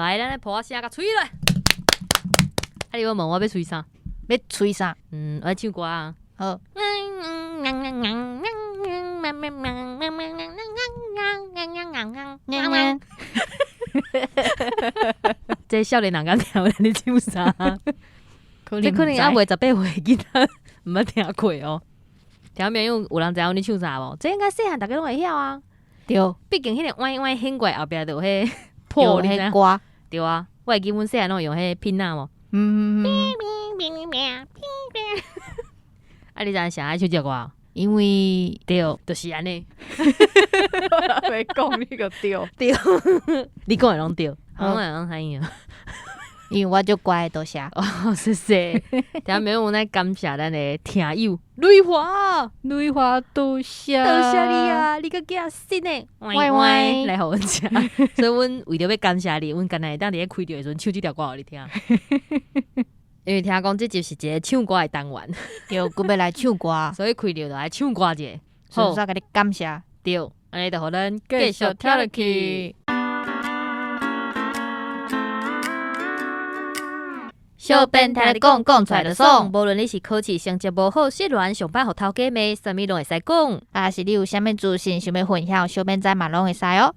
來，咱來破聲共吹落。啊，你欲問我欲吹啥？欲吹啥？嗯，我愛唱歌啊。好。這少年人敢聽有咧唱啥？這可能猶未18歲囡仔毋捌聽過哦。聽沒有？有人知影阮咧唱啥無？這應該細漢逐家攏會曉啊。對。畢竟彼個歪歪反過來後壁就有彼譜，你知影？歌。對啊，我會記阮細漢攏用彼個片仔無？嗯。啊，你知影啥愛唱這個歌？因為對，就是按呢。我欲講你個對。對，你講的攏對，我會攏知影。因為我足乖，多謝。哦，謝謝。聽沒有？咱感謝咱的聽友雷華，雷華多謝，多謝你啊！你閣寄新的歪歪來予阮聽，所以阮為著欲感謝你，阮敢若會當佇咧開著的時陣唱這條歌予你聽。因為聽講這集是一個唱歌的單元，對，閣欲來唱歌，所以開著就愛唱歌一下。順煞共你感謝。對，按呢就予咱繼續聽落去。小編聽你講，講出來就爽。無論你是考試成績無好、失戀、上班予頭家罵，啥物攏會使講。啊，是你有啥物資訊想欲分享，小編知嘛攏會使哦。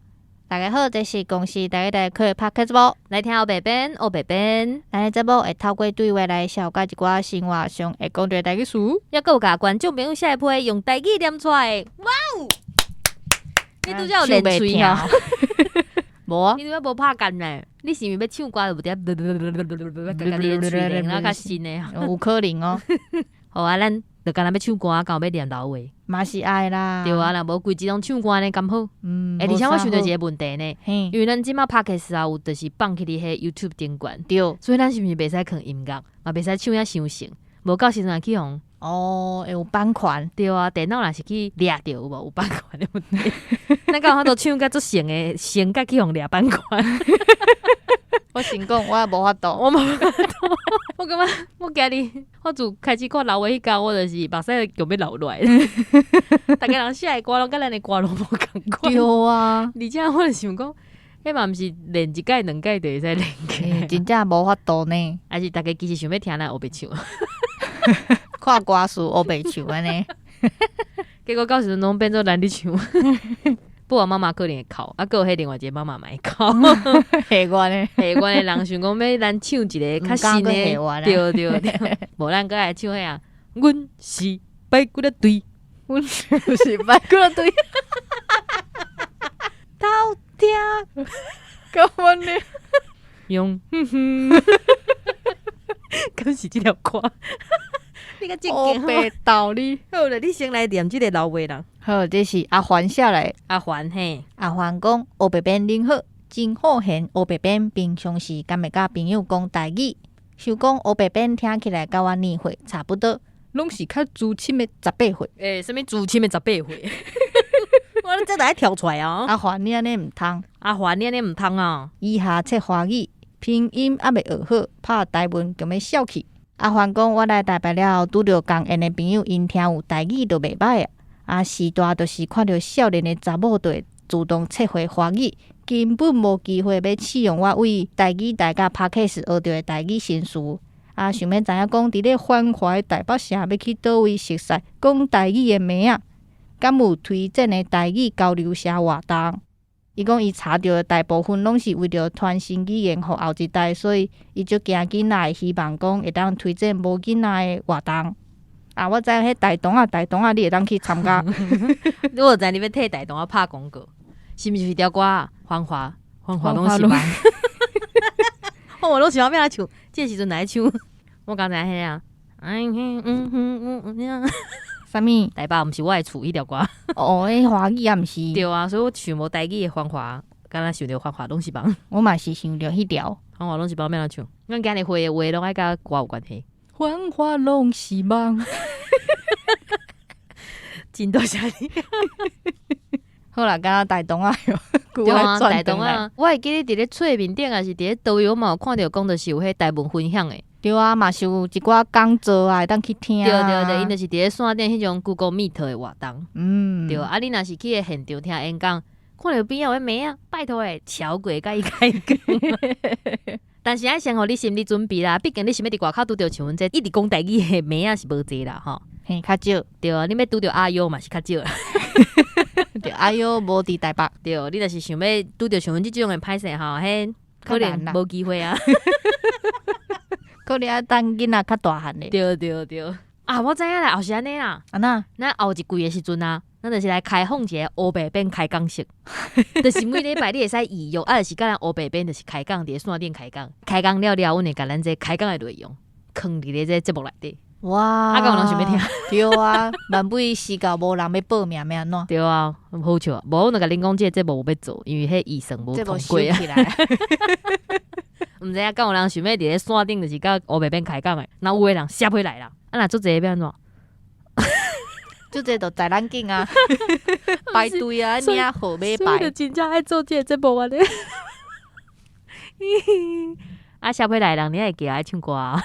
大家好，這是公視台語台客 Podcast 節目，來聽烏白編，烏白編。咱的節目會透過對話來紹介一寡生活上會講著的台語詞，猶閣有共觀眾朋友寫的批用台語念出來的。哇哦！你拄才有練喙哦？無啊，你拄才無拍干呢？你是毋是欲唱歌就無佇咧？家己的喙練啊較新的？有可能哦。好啊，咱就敢若欲唱歌，敢有欲念老話？嘛是愛啦。對啊，若無規集攏唱歌按呢敢好？嗯。欸，而且我想著一個問題呢，因為咱這馬 Podcast 啊有就是放去佇彼 YouTube 頂懸，所以咱是毋是袂使囥音樂，嘛袂使唱遐傷神，無到時陣去予哦，會有版權。對啊，電腦若是去掠著有無有版權的問題？咱敢有法度唱甲足成的，成甲去予掠版權？我想講，我無法度，我無法度。我感覺我今日我自開始看老話彼工，我就是目屎就欲流落來。逐家人寫的歌攏佮咱的歌攏無仝款。對啊，而且我就想講，彼嘛毋是練一擺兩擺就會使練起來。真正無法度呢。還是逐家其實想欲聽咱烏白唱？看歌詞烏白唱按呢，結果到時陣攏變做咱咧唱。不過媽媽可能會哭，啊，閣有彼另外一個媽媽嘛會哭。下阮的，下阮的人想講欲咱唱一個較新的，對對對，無咱閣來唱彼個。阮是排骨仔隊，阮是排骨仔隊，頭疼，幹嘛呢？用哼哼，敢是這條歌？你較正經烏白道理。好啦，你先來念這個老話啦。好，這是阿環寫來。阿環嘿，阿環講烏白編恁好，真好閒。烏白編平常時敢會佮朋友講台語，想講烏白編聽起來佮阮年歲差不多，攏是較資深的十八歲。欸，啥物資深的十八歲？我這來跳出來哦。阿環你按呢毋通，阿環你按呢毋通啊！以下切華語，拼音猶未學好，拍台文就欲痟去。阿環講，我來台北了後，拄著仝緣的朋友，𪜶聽有台語就袂䆀啊。啊，序大就是看著少年的查某就會自動切回華語，根本無機會欲試用我對台語台佮 Podcast 學著的台語新詞。啊，想欲知影講，佇咧繁華的台北城，欲去佗位熟似講台語的妹仔，敢有推薦的台語交流社活動？伊講伊查著的大部分攏是為著傳承語言予後一代，所以伊足驚囡仔會希望講會當推薦無囡仔的活動。啊，我知影彼大同仔，大同仔，你會當去參加。我知你欲替大同仔拍廣告，是毋是彼條歌啊？繁華，繁華攏是夢。繁華攏是夢欲按怎唱？這個時陣來唱。我剛才彼啊，嗯嗯嗯嗯，啥物？台北毋是我的厝彼條歌。哦，彼華語也毋是。對啊，所以我想無台語的繁華，敢若想著繁華攏是夢。我嘛是想著彼條。繁華攏是夢欲按怎唱？咱今日會的話攏愛佮歌有關係。繁華攏是夢。真多謝你。好啦，敢若台東啊，對啊，台東啊，我會記得佇咧冊面頂，抑是佇咧佗位，我嘛有看著講，就是有彼台文分享的。對啊，嘛是有一寡講座啊，會當去聽。對對對，𪜶就是佇咧線頂彼種 Google Meet 的活動。嗯，對啊，你若是去彼現場聽演講，看著邊仔有的妹仔，拜託欸，超過共伊開講。但是愛先予你心理準備啦，畢竟你想欲佇外口拄著像阮這一直講台語的妹仔是無濟啦吼。嘿，較少。對啊，你欲拄著阿優嘛是較少啦。對，阿優無佇台北。對，你若是想欲拄著像阮這種的歹勢吼，彼可能無機會啊。可能愛等囡仔較大漢咧。對對對。啊，我知影啦，後是按呢啦。按怎？咱後一季的時陣啊，咱就是來開放一个烏白變開講室，就是每禮拜你會使預約，啊，就是佮咱烏白變就是開講佇咧線頂開講，開講了了，阮會共咱這開講的內容囥佇咧這節目內底。哇！啊，敢有人想欲聽？對啊，萬尾時到無人欲報名，欲按怎？對啊，好笑啊！無，阮就共恁講，這個節目無欲做，因為彼預算無通過啊。毋知影敢有人想欲佇咧線頂，就是佮烏白變開講的，若有的人寫批來啦。啊，若足濟欲按怎？足濟就載咱緊啊，排隊啊，領號碼牌。所以就真正愛做這個節目按呢。啊，寫批來人，你會記愛唱歌啊。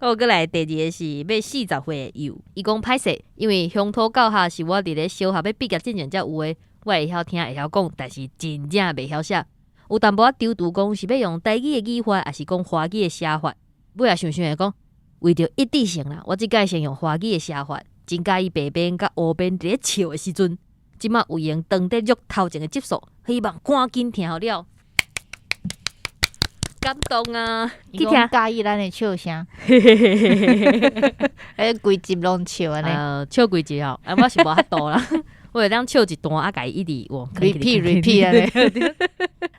好，閣來第二个是欲40歲的幼，伊講歹勢，因為鄉土教學是我佇咧小學欲畢業進前才有的，我會曉聽會曉講，但是真正袂曉寫。有淡薄仔躊躇講是欲用台語的語法，抑是講華語的寫法。尾仔想想會講，為著一致性啦，我這擺先用華語的寫法。真佮意白編佮烏編佇咧笑的時陣，這馬有閒當得錄頭前的集數，希望趕緊聽予了。感動啊！伊講佮意咱的笑聲，欸，規集攏笑按呢。笑規集哦，啊，我是無法度啦，我會當笑一段啊，共伊一直換，repeat repeat 按呢。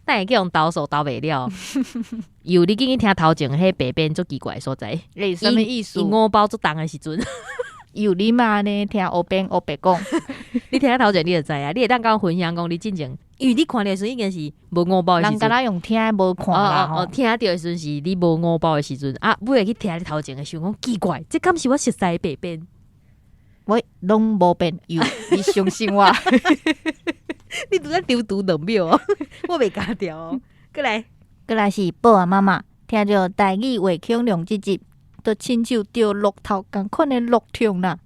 等下去予投訴投袂了。有你緊去聽頭前彼白編足奇怪的所在。欸，啥物意思？伊五包足重的時陣。有你嘛按呢聽烏編烏白講，你聽頭前你就知影，你會當共阮分享講你進前，因為你看著的時陣已經是無五包的時陣。人敢若用聽的無看啦哦哦，聽著的時陣是你無五包的時陣，啊，尾仔去聽你頭前的，想講奇怪，這敢是我熟悉的白編？我攏無變，有你相信我。你拄才丟拄2秒哦，我袂咬掉哦。閣來，閣來是寶仔媽媽，聽著台語話恐龍這集，都親像著樂透仝款的樂痛啦。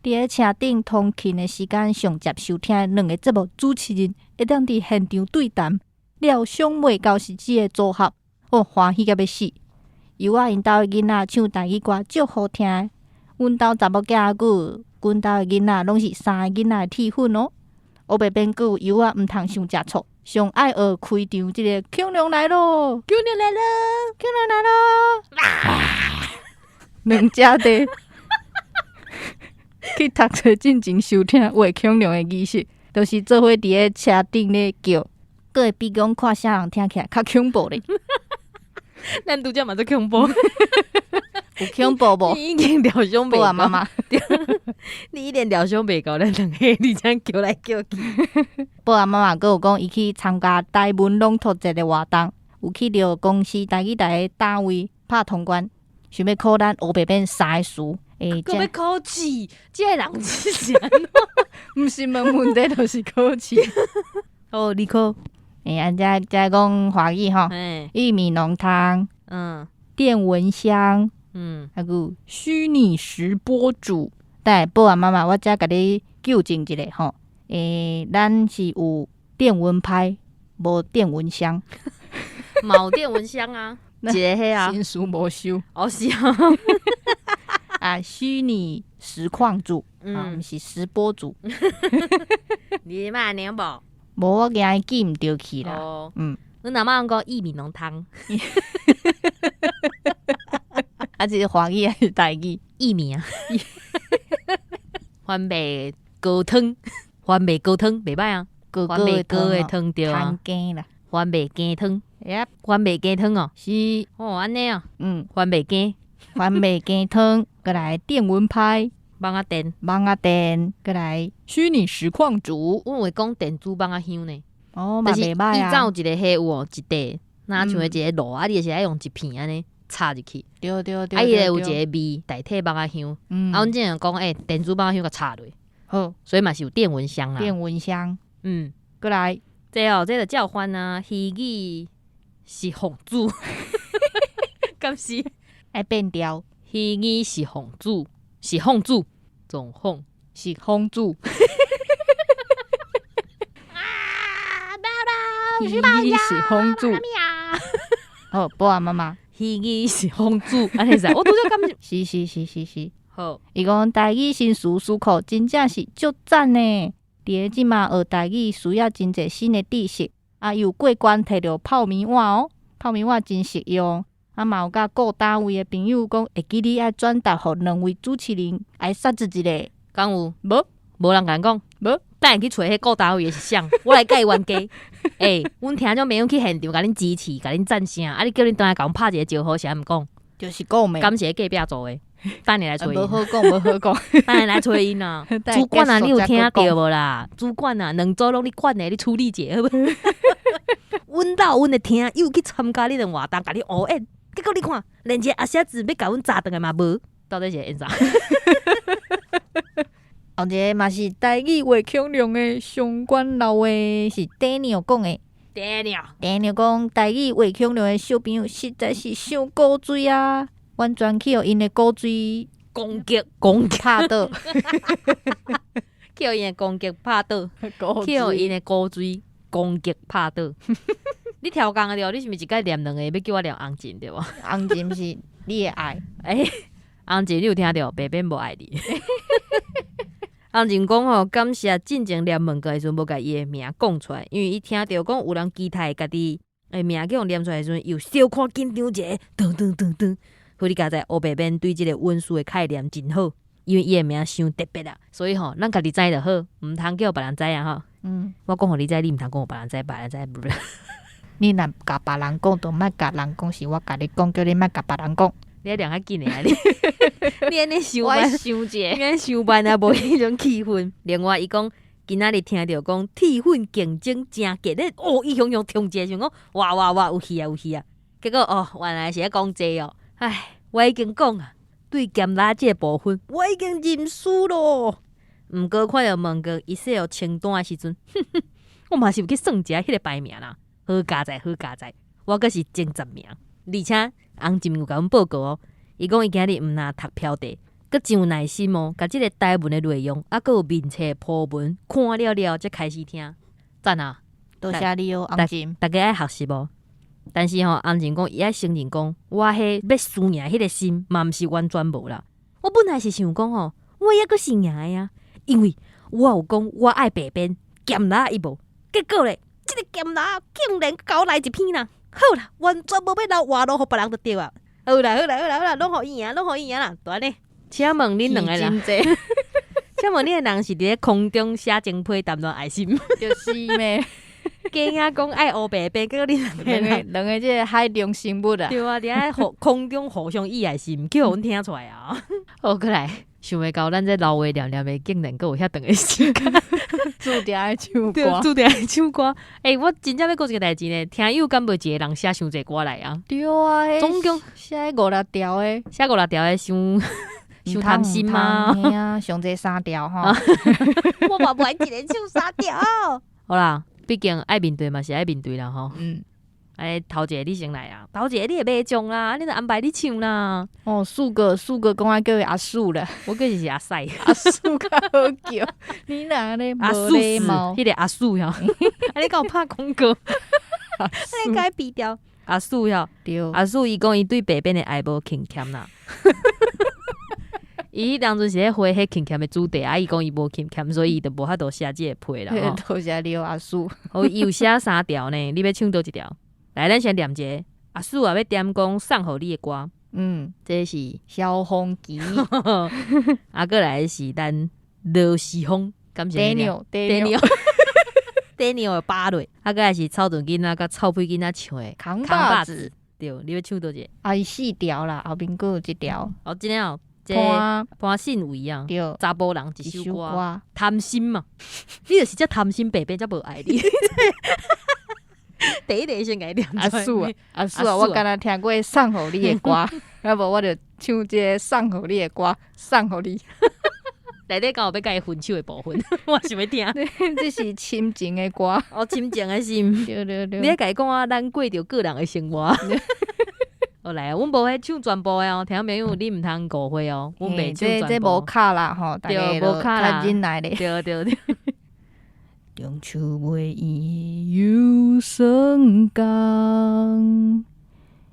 佇咧車頂通勤的時間，上接收聽的兩个節目主持人會當佇現場對談，料想袂到是這个組合，我歡喜甲欲死。由我𪜶兜的囡仔唱台語歌足好聽的，阮兜查某囝仔閣阮兜的囡仔攏是三个囡仔的鐵粉哦。烏白編閣有油仔毋通傷食醋，上愛學開場這个恐龍來囉，恐龍來囉，恐龍來囉，兩隻地去讀冊進前收聽畫恐龍的儀式，就是做伙佇咧車頂咧叫，閣會比講看啥人聽起來較恐怖咧。咱拄才嘛足恐怖，有恐怖無？你已經料想袂寶仔媽媽，你一點料想袂到，咱兩个你這樣叫來叫去。寶仔媽媽閣有講，伊去參加台文朗讀節的活動，有去著公司台語台的單位拍通關，想欲考咱烏白編三個詞。欸，閣欲考試，這个人是按怎？毋是問問題，就是考試。哦，你考。欸，啊，這這講華語吼，玉米濃湯，電蚊香，還有虛擬實播主。但寶仔媽媽，我遮共你糾正一下吼。欸，咱是有電蚊拍，無電蚊香。嘛有電蚊香啊，一个彼啊。新書無收。哦，是啊。啊，虛擬實況主，啊，毋是實播主。你嘛按呢無？無，我驚伊記毋著去啦。哦，阮阿嬤講玉米濃湯。啊，這是華語還是台語？玉米啊。番麥高湯，番麥高湯袂歹啊。高番麥高的湯對啊。湯羹啦。番麥雞湯。番麥雞湯哦。是。哦，按呢哦。番麥雞。番麥雞湯，閣來電蚊拍。網仔電。網仔電，閣來虛擬實況主。阮有講電子網仔香呢。哦，嘛袂歹啊。伊早有一个彼有哦，一塊，若像一个爐啊，你就是愛用一片按呢插入去。對對對。啊，伊會有一个味代替網仔香。啊，阮之前講，欸，電子網仔香共插落。好。所以嘛是有電蚊香啦。電蚊香。閣來。這哦，這就照翻啊，虛擬實況主。敢是？愛變調。虛擬實況主，實況主，總控實況主。啊！彼是風主。好，報啊媽媽。彼語是風主，按呢使，我拄才感覺是是是是是。好，伊講台語新詞詞庫真正是足讚呢。佇咧這馬學台語需要真濟新的知識，啊，又過關提著泡麵碗哦，泡麵碗真實用。啊，嘛有佮顧單位的朋友講，會記你愛轉達予兩位主持人來殺一下。敢有？無，無人共人講。無。等下去揣彼顧單位的是誰？我來共伊冤家。欸，阮聽眾朋友去現場共恁支持，共恁讚聲，啊！你叫恁轉來共阮拍一個招呼，是按毋講？就是講咩？敢是隔壁組的？等下來揣無好講，無好講。等下來揣𪜶啊！主管啊，你有聽著無啦？主管啊，兩組攏你管的，你處理一下好無？阮老阮的聽友去參加你的活動，共你烏演，結果你看，連一個阿寫字欲共阮查轉來嘛無，到底是會按怎？後一個嘛是台語話強量的相關老話，是 Daniel 講的。 Daniel， Daniel 講台語話強量的小朋友實在是傷古錐啊！完全去予𪜶的古錐攻擊攻擊拍倒，去予𪜶的攻擊拍倒，去予𪜶的古錐攻擊拍倒。你調工的對？你是毋是一擺念兩個，欲叫我念紅塵對無？紅塵是你的愛。欸，紅塵你有聽著？白邊無愛你。紅塵講吼，感謝進前念問句的時陣無共伊的名講出來，因為伊聽著講有人期待家己的名叫予念出來的時陣，又小可緊張一下，噔噔噔噔。好你佳哉，烏白邊對這個溫書的概念真好，因為伊的名傷特別啊，所以吼，咱家己知就好，毋通叫別人知影吼。我講予你知，你毋通講予別人知，別人知不？你若共別人講，就莫共人講，是我共你講，叫你莫共別人講。你愛念較緊的啊！你，你按呢傷慢，傷者，你按呢傷慢啊，無彼種氣氛。另外，伊講今仔日聽著講鐵粉競爭誠激烈，哦，伊雄雄衝一下想講，哇哇哇，有戲啊有戲啊！結果哦，原來是咧講這哦。唉，我已經講啊，對鹹辣這個部分，我已經認輸咯。毋過看著問句伊寫予清單的時陣，我嘛是有去算一下彼個排名啦。好佳哉，好佳哉，我閣是前十名，而且紅塵有共阮報告哦。伊講伊今日毋若讀標題，閣真有耐心哦，共這個台文的內容，啊，閣有面冊鋪文看了了，才開始聽。讚啊！多謝你哦，紅塵。大家愛學習哦。但是吼，紅塵講伊愛承認講，我彼欲輸贏彼個心嘛毋是完全無啦。我本來是想講吼，我抑閣是贏的啊，因為我有講我愛白邊鹹辣伊無，結果咧，這個鹹辣竟然共我來一篇啦。好啦，完全無欲留活路予別人就對啊。好啦好啦好啦好啦，攏予伊贏，攏予伊贏啦，就按呢。請問恁兩個人，請問恁個人是佇咧空中寫情批談戀愛心？就是咩？假影講愛烏白邊，結果恁兩個人兩個這個海中生物啊！對啊，佇遐互空中互相意愛心，叫阮聽出來啊！好，過來，想袂到咱這老話念念的，竟然閣有遐長的時間，注定愛唱歌，注定愛唱歌。欸，我真正欲講一個代誌呢，聽友敢無一個人寫傷濟歌來啊？對啊，總共寫五六條的，寫五六條的，傷傷貪心嗎？嘿啊，上濟三條吼。我嘛無愛一個唱三條。好啦。畢竟愛面對嘛是愛面對啦吼。哎，頭一個你先來啊，頭一個你會袂中啦，你著安排你唱啦。哦，四個四個講愛叫伊阿四啦，我叫伊是阿賽，阿四較好叫。你若按呢阿四，彼個阿四吼，啊你敢有拍廣告？你該避掉阿四吼。對，阿四伊講伊對白邊的愛無輕欠啦。伊彼當陣是咧回彼輕欠的主題，啊！伊講伊無輕欠，所以伊就無法度寫這個批啦。多謝你哦，阿四。好，伊有寫三條呢，你欲唱佗一條？來，咱先念一個。阿四啊，欲點講送予你的歌。這是蕭芳琪。啊，閣來是咱羅時豐，感謝你。 Daniel， Daniel 的芭蕾。啊，閣來是草屯囡仔佮臭屁囡仔唱的扛把子。對，你欲唱佗一個？啊，伊四條啦，後面閣有一條。哦，真的哦。潘潘信偉啊，對，查埔人一首歌，貪心嘛，你就是遮貪心，白白才無愛你。第一個先共伊念阿四啊，阿四啊，我敢若聽過送予你的歌，啊無我就唱這個送予你的歌，送予你。內底敢有欲共伊分手的部分，我想欲聽。這是深情的歌，哦，深情的心。對對對。你愛共伊講啊，咱過著個人的生活。好來，阮無彼唱全部的哦，聽眾朋友你毋通誤會哦，阮袂唱全部。這無卡啦吼，大家無卡啦，較忍耐咧。對對對。中秋袂圓又霜降，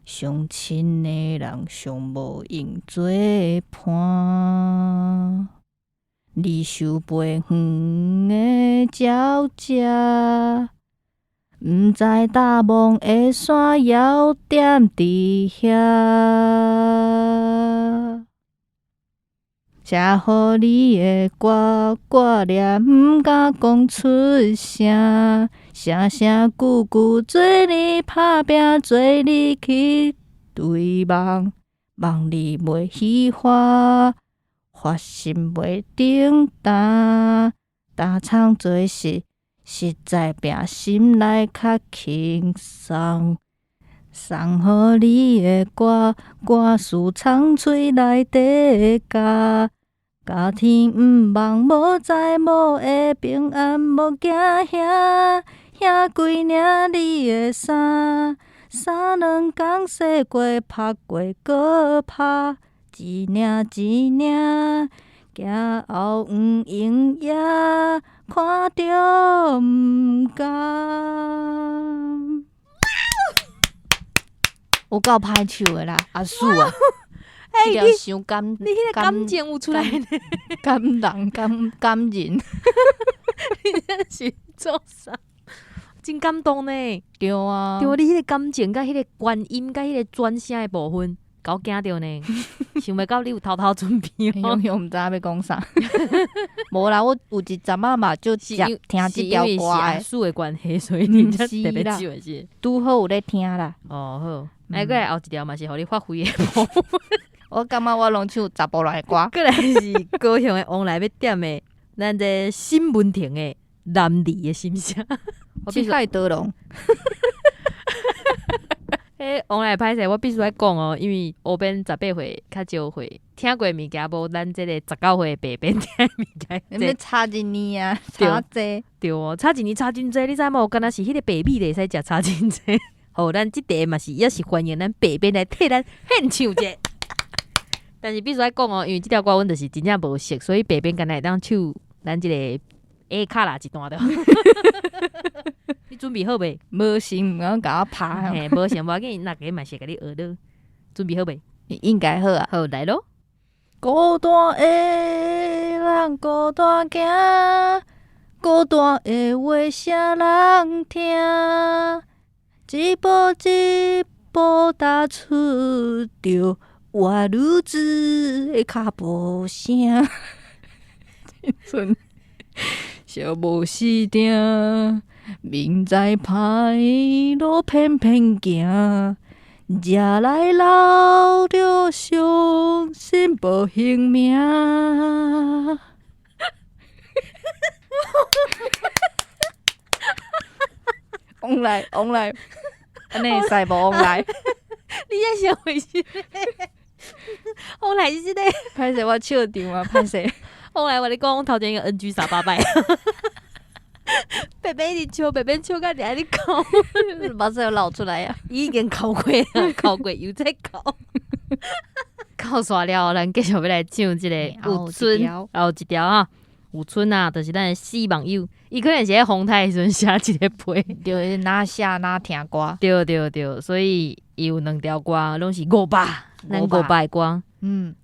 上親的人上無閒做伴。你想飛遠的鳥隻，毋知大夢的山猶踮佇遐。寫予你的歌，掛念毋敢講出聲，聲聲句句做你拍拚，做你去對望，望你袂虛發，發心袂等待，擔倉做事，實在拚心內較輕鬆。送予你的歌，歌詞藏喙內底咬，咬天毋望無災無禍，平安無驚嚇，遐幾領你的衫，三兩工洗過曬過閣曬，一領一領，行後黃莺也看著毋甘。有夠歹唱的啦，阿叔啊，這條傷感，你彼個感情有出來呢？感人感感人，你這是做啥？真感動呢。對啊，對，你彼個感情佮彼個觀音佮彼個轉聲的部分，共我驚著呢。想袂到你有偷偷準備哦。永遠毋知影欲講啥。無啦，我有一陣仔嘛，就是因聽這條是因為是歌的，阿叔的關係，所以你才特別毋是啦唱的是。拄好有咧聽啦。哦好，哎，過來後一條嘛是予你發揮的部分。我感覺我攏唱查埔人的歌。過來是高雄的王來欲點的，咱這沈文婷的男兒的心聲。我必須七海德龍，欸，王來歹勢，我必須愛講哦，因為烏邊18歲較少歲，聽過物件無咱這個19歲的白邊聽的物件。你欲差一年啊，差濟。對哦，差一年差真濟，你知無？敢若是彼個白米就會使食差真濟。好，咱這題嘛是也是歡迎咱白邊來替咱獻唱一下。但是必須愛講哦，因為這條歌阮就是真正無熟，所以白邊敢若會當唱咱這個 A 卡啦一段著。你準備好未？無心毋敢共我拍。嘿，無想無要緊，若個嘛是共你學囉。準備好未？應該好啊。好，來囉。孤單的人孤單行，孤單的話啥人聽？一步一步踏出著我女子的跤步聲。青春惜無時定，明知歹路偏偏行，才來留著傷心無還命。王來王來，按呢會使無王來？你這啥回事？王來是這個。歹勢我笑場啊，歹勢。王來我共你講，頭前一個 NG 三八擺。白白一直笑，白白笑甲佇咧哭，目屎流出來啊！已經哭過啊，哭過又再哭。哭煞了，咱繼續欲來唱這個有春，後一條啊，有春啊，就是咱的死網友，伊可能是咧風颱的時陣寫一個批，對，哪寫哪聽歌，對對對，所以伊有兩條歌，攏是五百，咱五百的歌，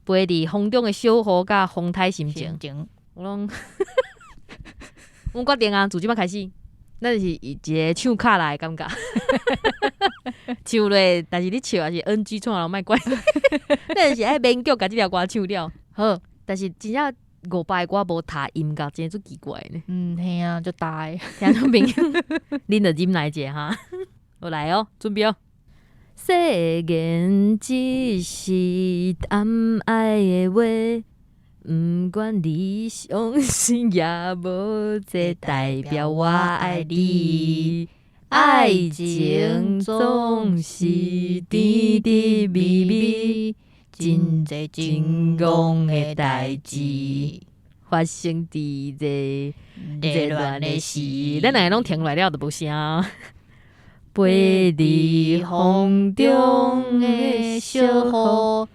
飛佇風中的小雨佮風颱心情，我攏，阮決定啊，自這擺開始，咱就是一個唱卡拉的感覺，唱落，但是你笑也是 NG 創人莫怪，咱就是愛勉強共這條歌唱了，好，但是真正五百的歌無踏音樂，真的足奇怪呢。嗯，嘿啊，足焦的。聽眾朋友，恁就忍耐一下哈，我來哦，準備哦。誓言只是談愛的話，毋管你相信抑無，這代表我愛你。愛情總是甜甜蜜蜜，真濟真戇的代誌發生佇這熱戀的時，咱兩个攏停落來了就無聲。飛佇風中的小雨，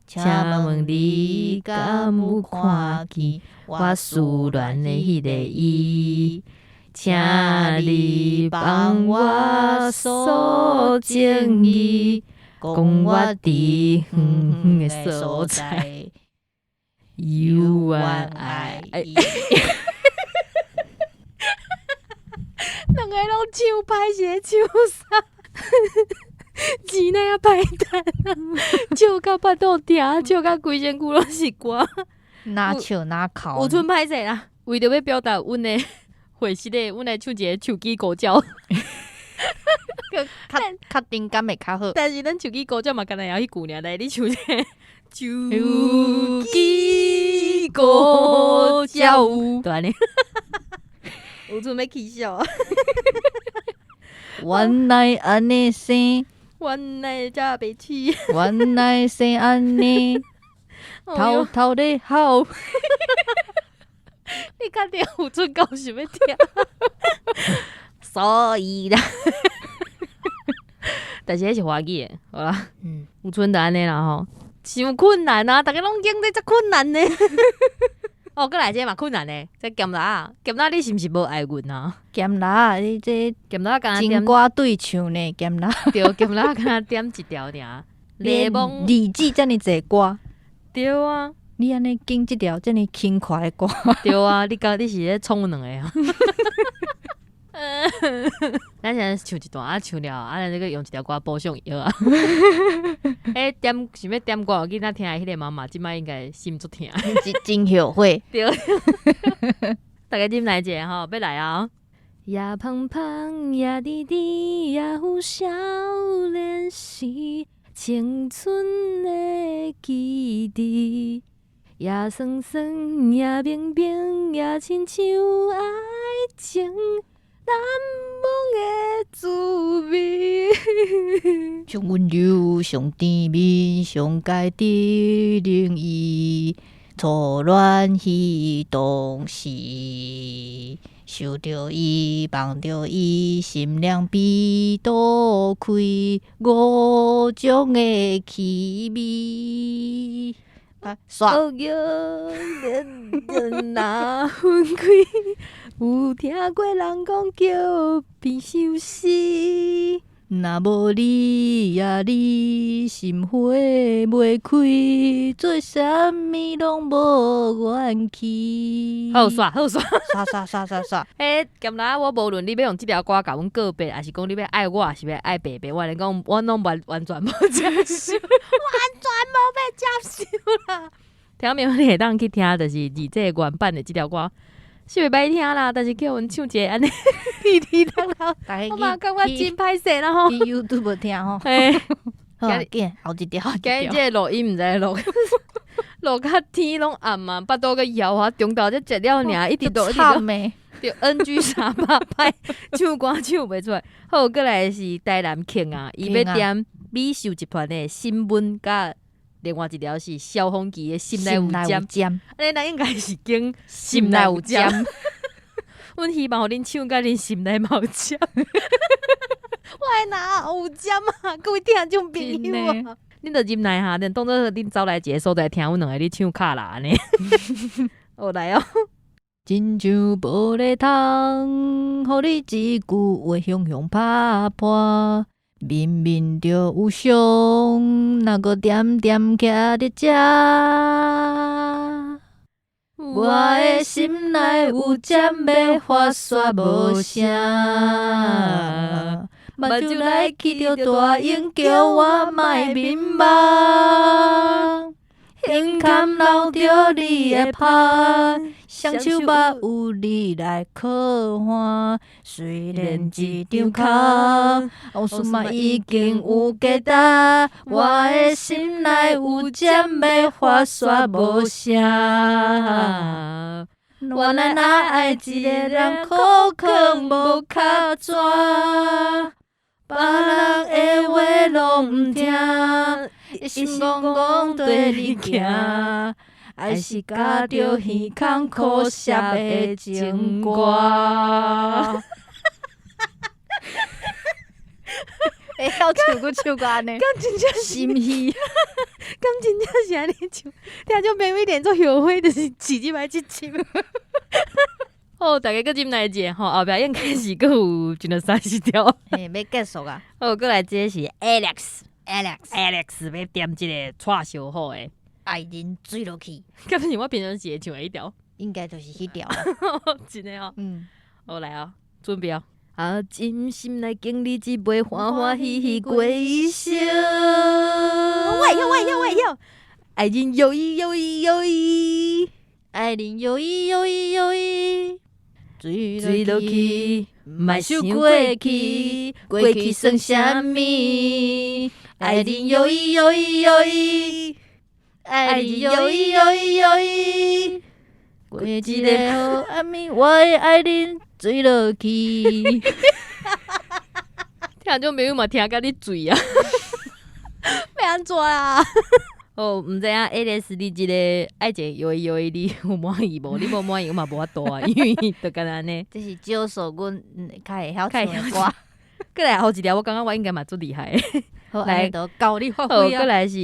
請問你敢有看見我思戀的彼個伊？請你幫我訴情意，講我佇遠遠的所在，猶原愛伊。兩个攏唱歹是咧唱啥？錢哪歹趁啊！笑甲腹肚疼，笑甲規身軀攏是歌。哪笑哪哭。有賰歹勢啦，為著欲表達阮的回息的，阮來唱一个手機歌鳥。較較定感會較好。但是咱手機歌鳥嘛，敢若會曉彼句爾，來你唱一個手機歌鳥，就按呢。有賰欲起笑。原來按呢生，原來這白痴，原來生按呢，偷偷咧哭。你確定有賰夠想欲聽？所以啦，但是彼是華語的，好啦，有賰就按呢啦吼，傷困難啊！逐家攏講這遮困難呢。哦，閣來這個嘛困難呢，這鹹辣仔，鹹辣你是毋是無押韻啊？鹹辣，你這鹹辣敢若情歌對唱呢？鹹辣對，鹹辣敢若點一條爾。檸檬字字遮爾濟歌，對啊，你按呢揀這條遮爾輕快的歌，對啊，你講你是咧創阮兩個啊？咱現在唱一段啊，唱了啊，咱這個用一條歌補上伊好啊。欸，點想欲點歌，予囡仔聽的彼個媽媽，這擺應該心足疼，真真後悔。對，大家忍耐一下吼，欲來啊！呀胖胖呀弟弟呀有少年時，青春的記憶。呀酸酸呀冰冰呀親像愛情難忘的滋味。上溫柔，上甜蜜，上佳得人意。初戀彼當時，想著伊，夢著伊，心涼鼻都開，五種的氣味。啊，煞。若分開，有聽過人講叫平相思。若無你呀，你心花袂開，做啥物攏無元氣。好煞好煞，煞煞煞煞煞。欸，鹹辣，我無論你欲用這條歌共阮告白，抑是講你欲愛我，抑是欲愛白白，我共你講，我攏完完全無接受，完全無欲接受啦。聽明你會當去聽，就是二姐原版的這條歌，是袂歹聽啦，但是叫阮唱一个按呢，哩哩啦啦，我嘛感覺真歹勢啦吼。去 YouTube 聽吼。嘿，好啊，緊後一條。今日這個錄音毋知錄，錄甲天攏暗啊，腹肚閣枵啊，中晝才食了爾，一直錄一直錄。對，NG 三百擺，唱歌唱袂出來。好，閣來是台南慶啊，伊欲點美秀集團的新聞，佮另外一條是蕭芳琪的心內有針。按呢咱應該是揀心內有針。阮希望予恁唱甲恁心內嘛有針。我哪有針啊？各位聽眾朋友啊，恁著忍耐下，恁當做恁走來一个所在聽阮兩个咧唱卡拉按呢。好來哦。親像無咧通，予你一句話雄雄拍破，明明著有傷，哪閣恬恬徛佇遮？我的心內有針欲發煞無聲，目睭內起著大湧，叫我莫眠夢。胸坎留著你的香，雙手目有你來靠岸。雖然一場空，往事嘛已經有結焦。我的心內有針欲發煞無聲。原來若愛一個人苦囥無跤紙，別人的話攏毋聽，一心戇戇綴你行，愛是咬著耳孔苦澀的情歌。會曉唱閣唱歌按呢？敢真正心虛？敢真正是按呢唱？聽眾朋友一定足後悔，就是飼入來這集。好，大家閣忍耐一下吼，後壁應該是閣有一兩三四條。嘿，欲結束啊。好，過來這個是 Alex。，Alex。 Alex 欲點這個蔡小虎的。愛人墜落去。敢是我平常時會唱的彼條？應該就是彼條啦。真的哦。嗯。好來哦，準備哦。啊，真心來敬你一杯，歡歡喜喜過一生。我會曉，我會曉，我會曉。愛人搖伊搖伊搖伊，愛人搖伊搖伊搖伊，墜墜落去，莫想過去，過去算啥物？愛人搖伊搖伊搖伊，愛人搖伊搖伊搖伊，過一個好暗暝，我的愛人墜落去。聽眾朋友嘛聽甲你醉啊！欲按怎啊？哦，毋知影 Alex 你這個愛情搖伊搖伊，你有滿意無？你無滿意，我嘛無法度啊，因為就敢若按呢。這是少數阮較會曉唱的歌。過來後一條，我感覺我應該嘛足厲害的。好，來按呢就交你發好，揮啊。過來是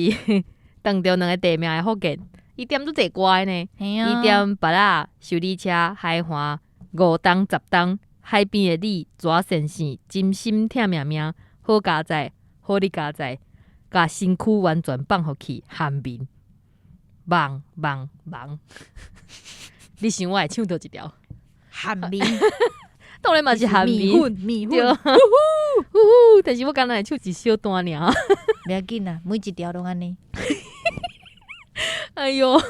當著兩个地名的福建，伊點足濟歌的呢。伊點芭樂、修理車、海岸、五冬十冬、海邊的你、蛇先生、真心疼命命、好佳哉、好你佳哉，共身軀完全放予去，韓面，夢夢夢。你想我會唱佗一條？韓面。當然嘛是韓米面。粉米對，粉。呼呼，但是我敢若會唱一小段爾。袂要緊啦，每一條攏按呢。哎喲，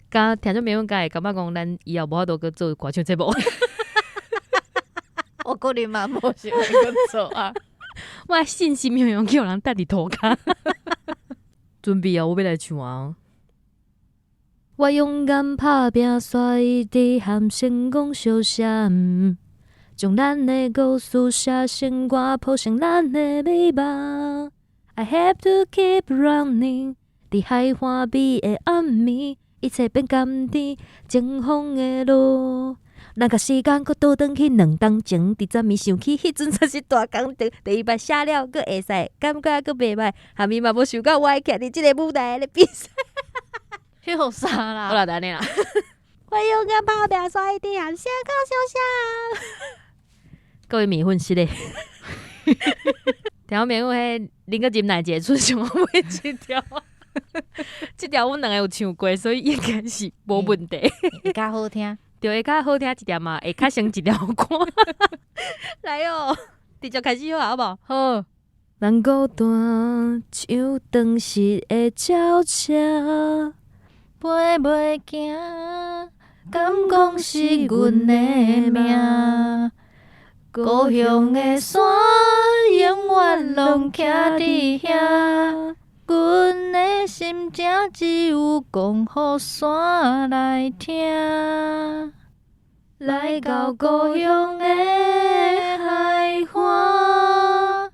敢聽眾朋友敢會感覺講，咱以後無法度閣做歌唱節目。我個人嘛無想欲閣做啊。我的信心雄雄叫人擲佇塗跤。準備哦，我欲來唱啊！我勇敢拍拚，煞一直和成功相閃，將咱的故事寫成歌，譜成咱的美夢。I have to keep running，佇海岸邊的暗暝，一切變甘甜，前方的路。咱共時間閣倒轉去2冬前，佇昨暝想起彼陣算是大工程。第一擺寫了閣會使，感覺閣袂歹，下面嘛無想到我會徛佇這个舞台咧比賽。翕啥啦？好啦，就按呢啦。我勇敢拍拚，煞一直和成功相閃。各位米粉是咧，聽眾朋友，彼恁閣忍耐一下，出上尾一條。這條阮兩个有唱過，所以應該是無問題。會較好聽。對，會較好聽一點嘛，會較像一條歌。來哦，直接開始好啊，好無？好。人孤單像長時的轎車，飛袂行，敢講是阮的命？故鄉的山永遠攏徛佇遐，阮的心情只有講予山來聽。來到故鄉的海岸，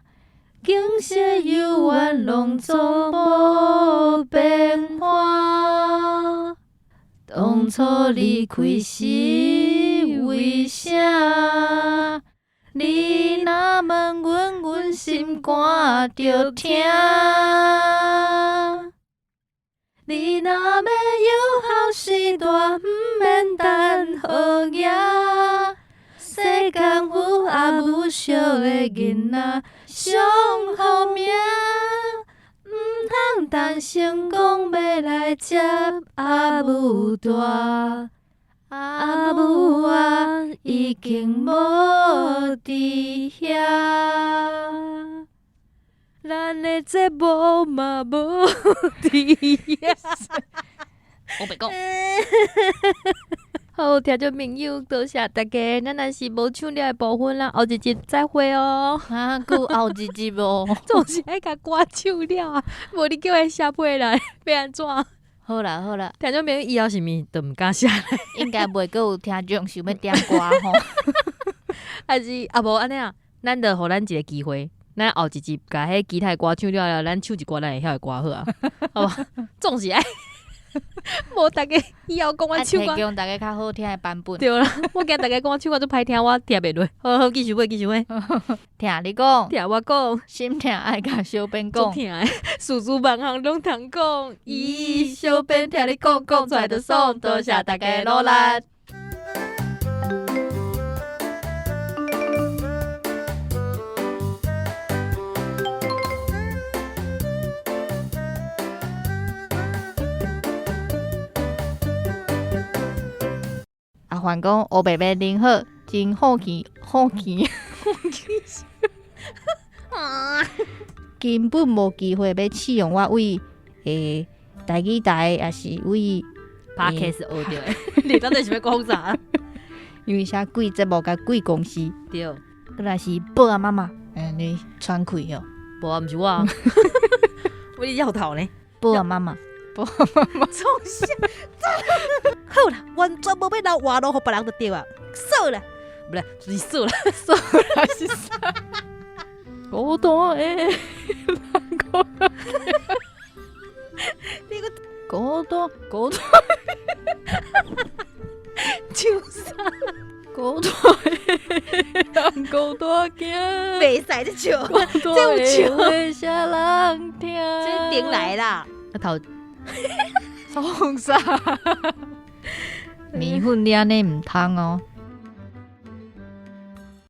景色猶原攏總無變化。當初離開是為啥？你若問阮，阮心肝就疼。你若欲有好時代，毋免等好额。世間有阿母惜的囡仔上好命，毋通等成功欲來接阿母大。阿母啊，已經無佇遐。咱的節目嘛無佇遐。我袂講。好，聽眾朋友，多謝大家。咱若是無唱了的部分，咱後一集再會哦。啊，閣有後一集哦。總是愛共歌唱了啊，無你叫伊寫批來，欲按怎？好啦好啦，聽眾朋友以後是毋是都毋敢寫來？應該袂閣有聽眾想欲點歌吼。還是啊無按呢啊，咱就予咱一个機會，咱後一集共彼其他的歌唱了了，咱唱一寡咱會曉的歌好啊，好無？總是愛，無大家以後講我唱歌提供大家較好聽的版本。對啦，我驚大家講我唱歌足歹聽，我聽袂落。好好，繼續買，繼續買。聽你講，聽我講，心疼愛共小編講，足疼的，事事萬項攏通講。咦，小編聽你講，講出來就爽，多謝大家努力。阿凡講烏白白恁好，真好奇好奇，根本無機會欲試用我為台語台，抑是為 Podcast 學著的，你到底是欲講啥？因為寫貴節目佮貴公司，對，閣來是寶仔媽媽，你喘氣哦，無啊，毋是我啊，我咧搖頭呢。寶仔媽媽，創啥？好啦，完全無欲留活路予別人就對啊，煞啦，毋是，就是煞啦，煞啦是啥？孤單的人孤單，你閣孤單孤單唱啥？孤單的人孤單行，袂使咧唱，孤單的話啥人聽？這頂來啦，啊頭創啥？麵粉你按呢毋通哦，